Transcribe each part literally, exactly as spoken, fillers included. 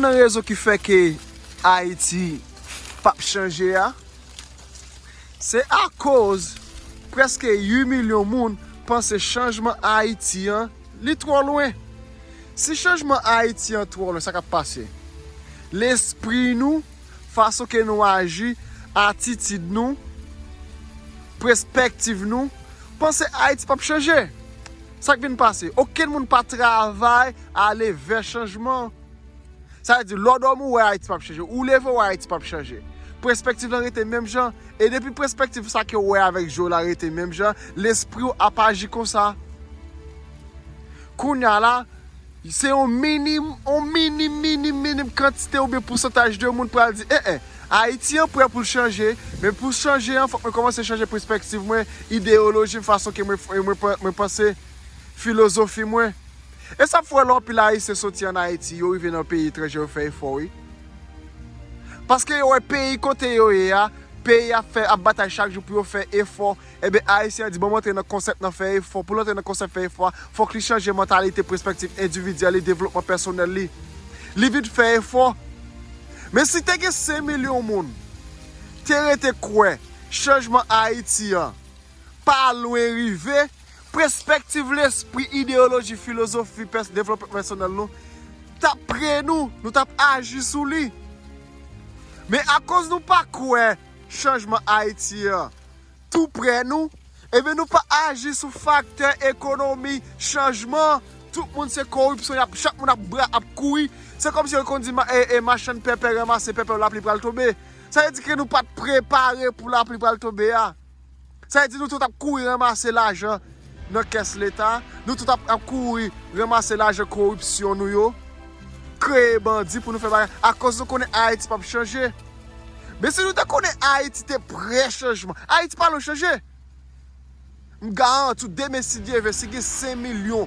Nan rezon ki fè ke Ayiti p ap chanje a, se akoz prèske uit milyon moun panse chanjman Ayiti an, li twò lwen. Si chanjman Ayiti an twò lwen, sa k ap pase? Lespri nou, fason ke nou aji, atitid nou, pèspektiv nou, panse Ayiti p ap chanje. Sa k vin pase? Okenn moun pa travay ale vè chanjman. Sa vle di, lè w dòmi, ou wè Ayiti p ap chanje. Ou leve, ou wè Ayiti p ap chanje. Pèspektiv lan rete menm jan. E depi pèspektiv sa ke w wè avèk je w la rete menm jan, lespri w ap aji konsa. Kounye a la, se yon minim, yon minim, minim, minim kantite oubyen pousantaj de moun pral di, en, en, Ayiti an prè pou l chanje, men pou chanje an, fòk mwen kòmanse chanje pèspektiv mwen, ideyoloji m, fason ke mwen, mwen, mwen panse, filozofi mwen. E sa ap fè w wè lè anpil Ayisyen soti ann Ayiti, yo rive nan peyi etranje, yo fè efò, wi. Paske yo wè peyi kote yo ye a, peyi ap fè, ap batay chak jou pou yo fè efò. Ebyen, Ayisyen an di, "Ban m antre nan konsèp nan fè efò." Pou l antre nan konsèp fè efò a, fòk li chanje mantalite, pèspektiv endividyèl li, devlopman pèsonèl li. Li vin fè efò. Men si te gen senk milyon moun te rete kwè chanjman Ayiti an pa lwen rive, pèspektiv, lespri, ideyoloji, filozofi, pès-, devlopman pèsonèl nou t ap pre nou, nou t ap aji sou li. Men akoz nou pa kwè chanjman Ayiti an tou pre nou, ebyen nou pa aji sou faktè ekonomi, chanjman. Tout moun se koripsyon, y ap, chak moun ap bra, ap kouri. Se kòmsi yo konn di, ma-, e, e, machann pèpè ranmase pèpè, lapli pral tonbe. Sa vle di ke nou pa t prepare pou lapli pral tonbe a. Sa vle di nou tout ap kouri ranmase lajan nan kès Leta. Nou tout ap, ap kouri ranmase lajan koripsyon nou yo. Kreye bandi pou nou fè bagay. Akoz nou konnen Ayiti p ap chanje. Men si nou te konnen Ayiti te pre chanjman, Ayiti pa lwen chanje. M garanti w, demen, si Dye vle, si gen senk milyon,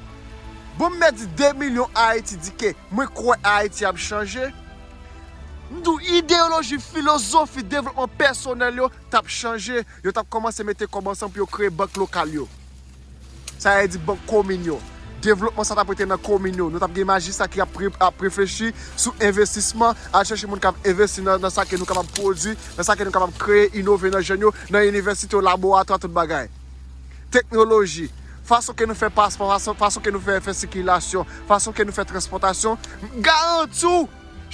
bon, m mèt di de milyon Ayiti di ke mwen kwè Ayiti ap chanje. M di w, ideyoloji, filozofi, devlopman pèsonèl yo t ap chanje. Yo t ap kòmanse mete kòb ansanm pou yo kreye bank lokal yo. Sa vle di bank komin yo. Devlopman sa t ap rete nan komin yo. Nou t ap gen majistra ki ap re-, ap reflechi sou envestisman, al chèche moun k ap envesti nan, nan sa ke nou kapab pwodui, nan sa ke nou kapab kreye, inove nan jèn yo, nan inivèsite yo, laboratwa, tout bagay. Teknoloji, fason ke nou fè paspò, fason, fason ke nou fè, fè sikilasyon, fason ke nou fè transpòtasyon, m garanti w,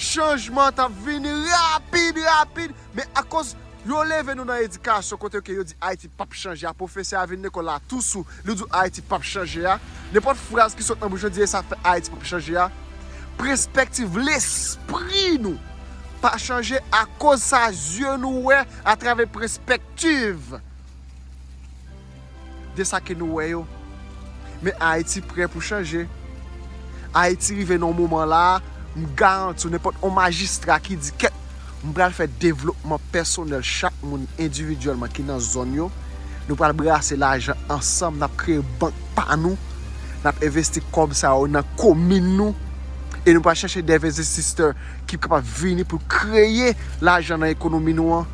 chanjman t ap vini rapid, rapid. Men akoz yo leve nou nan edikasyon kote ke yo di Ayiti p ap chanje a, pwofesè a vin lekòl la tou sou, li di w Ayiti p ap chanje a, nenpòt fraz ki sot nan bouch yo di e sa fè Ayiti p ap chanje a, pèspektiv lespri nou pa chanje akoz sa zye nou wè atravè pèspektiv de sa ke nou wè yo. Men Ayiti prè pou chanje. Ayiti rive nan yon moman la, m garanti w, nenpòt yon majistra ki di, "Kèt, m pral fè devlopman pèsonèl chak moun endividyèlman ki nan zòn yo. Nou pral brase lajan ansanm, n ap kreye bank pa nou, n ap envesti kòb sa yo nan komin nou, e nou pral chèche de envestisè ki kapab vini pou kreye lajan nan ekonomi nou an."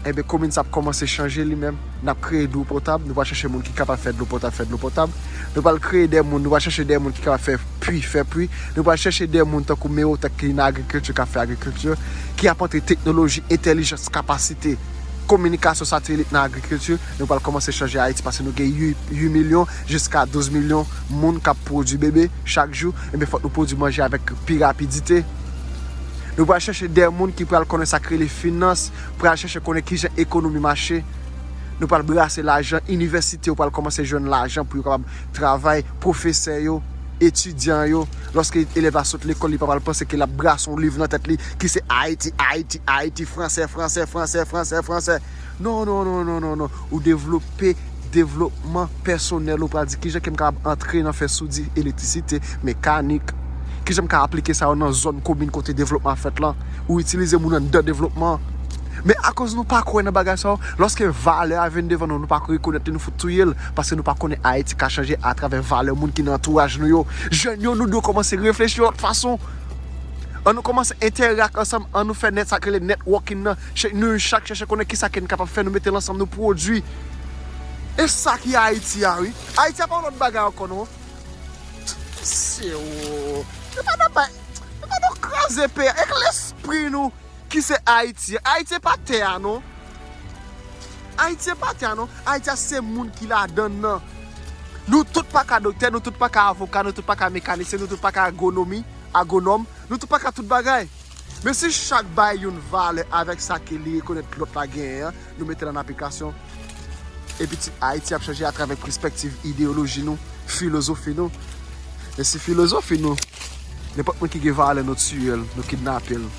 Enben, komin sa ap kòmanse chanje li menm. N ap kreye dlo potab, nou pral chèche moun ki kapab fè dlo potab, fè dlo potab. Nou pral kreye de moun, nou pral chèche de moun ki kapab fè pwi, fè pwi. Nou pral chèche de moun tankou Mewotèk ki nan agrikilti, k ap fè agrikilti, ki ap antre teknoloji, entèlijans, kapasite, kominikasyon satelit nan agrikilti. Nou pral kòmanse chanje Ayiti paske nou gen uit, uit milyon jiska douz milyon moun k ap pwodui bebe chak jou. Enben, fòk nou pwodui manje avèk pi rapidite. Nou pral chèche de moun ki pral konnen sa k rele finans, pral chèche konnen kijan ekonomi mache. Nou pral brase lajan, inivèsite yo pral kòmanse jwenn lajan pou yo kapab travay, pwofesè yo, etidyan yo. Lòske elèv la sot lekòl, li pa pral panse ke l ap brase yon liv nan tèt li ki se Ayiti, Ayiti, Ayiti, fransè, fransè, fransè, fransè, fransè. Non, non, non, non, non, non. Ou devlope devlopman pèsonèl, ou pral di, "Kijan ke m kapab antre nan fè soudi, elektrisite, mekanik? Kijan m ka aplike sa yo nan zòn komin kote devlopman ap fèt lan?" Ou itilize moun anndan devlopman an. Men akoz nou pa kwè nan bagay sa yo, lòske valè a vin devan nou, nou pa rekonèt li, nou fout touye l, paske nou pa konnen Ayiti ka chanje atravè valè moun ki nan antouraj nou yo. Jèn yo, nou dwe kòmanse reflechi yon lòt fason. An nou kòmanse entèrak ansanm, an nou fè nèt, sa k rele networking nan. Chè-, nou chak chèche konnen kisa ke n kapab fè, nou mete l ansanm, nou pwodui. E sa ki Ayiti a, wi. Ayiti a pa yon lòt bagay ankò, non. Se ou. E pa nan bay, e pa nan k-, kraze peyi a. Ek lespri nou ki se Ayiti. Ayiti e pa tè a non. Ayiti e pa tè a non. Ayiti a se moun ki ladan l nan. Nou tout pa ka doktè, nou tout pa ka avoka, nou tout pa ka mekanisyen, nou tout pa ka agonomi, agonòm, nou tout pa ka tout bagay. Men si chak bay youn valè avèk sa ke li rekonèt lòt la genyen an, nou mete l an aplikasyon. Epi ti Ayiti ap chanje atravè pèspektiv, ideyoloji nou, filozofi nou. Men si filozofi nou, nenpòt moun ki gen valè, nou tiye l, nou kidnape l,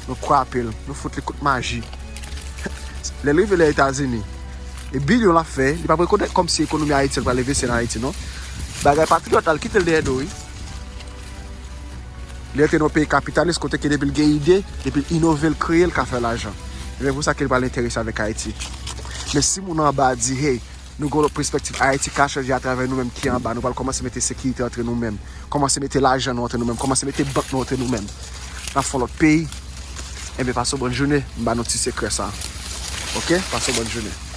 nou kwape l, nou fout li kout maji. Lè l rive lè Etazini, e bilyon l ap fè, li p ap rekonèt kòmsi ekonomi Ayiti pral envesti an Ayiti non. Bagay patriyòt la, l kite l dèyè do wi. Li antre nan yon peyi kapitalis kote ke depi l gen ide, depi l inove, l kreye, l ka fè lajan. E se pou sa ke l pral enterese avèk Ayiti. Men si moun anba a di, hey, nou gen yon lòt pèspektiv, Ayiti ka chanje atravè nou menm ki anba, nou pral kòmanse mete sekirite antre nou menm, kòmanse mete lajan nou antre nou menm, kòmanse mete bank nou antre nou menm. N ap fè yon lòt peyi. Enben, pase yon bòn jounen, m ba nou ti sekrè sa. Oke? Pase yon bòn jounen.